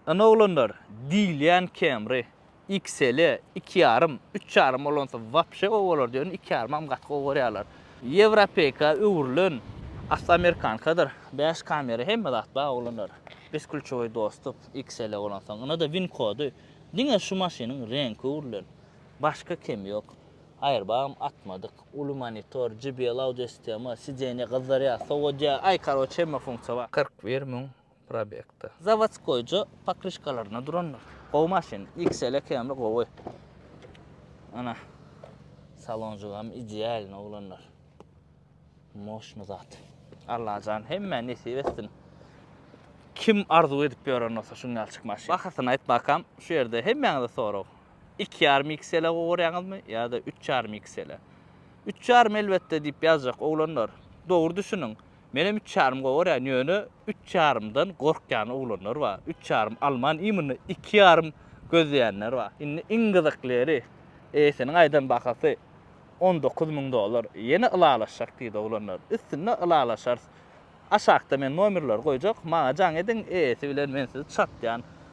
Ine oglanlar, diýilýän Camry XL iki ýarym, üç ýarym bolansa wapşe gowy bolardy, ýöne iki ýarymam gaty gowy görýärler. Ýewropeýka öwrülen asly amerikankadyr. Bäş kamera hemme zat bar oglanlar. Besklýuçewoý dostup XL bolansoň. Ine-de win kody. Diňe şu maşynyň reňki öwrülen. Başga kemi ýok. Aýrbagam atmadyk. Uly monitor, JBL audio sistema, sidenýe gyzdyrýar, sowadýar. Aý karoç hemme funksiýa bar. 41 müň probegda. Zawodskoýja pokryşkalarynda durandyr. Gowy maşyn. XL Camry gowy. Ana. Salonjygam idealny oglanlar. Moşny zat. Allajan hemmä nesip etsin. Kim arzuw edip ýören bolsa şuň ýalyçyk maşyn. Bahasyny aýtmakam şu ýerde hemmäňize sorag. 2,5 XL gowy görýäňizmi ýa-da 3,5 XL? 3,5 elbetde diýip ýazjak oglanlar. Dogry düşüniň. Menem üç ýarym gowy görýän ýöne üç ýarymdan gorkýan oglanlar bar. Üç ýarym alman imенно iki ýarym gözleýänler bar. Indi iň gyzykly ýeri eýesiniň aýdan bahasy 19 müň dollar. Ýene ylalaşjak diýdi oglanlar. Üstünde ylalaşarys. Aşakda men nomerleri goýjak. Maňa jaň ediň eýesi bilen men sizi çatýan.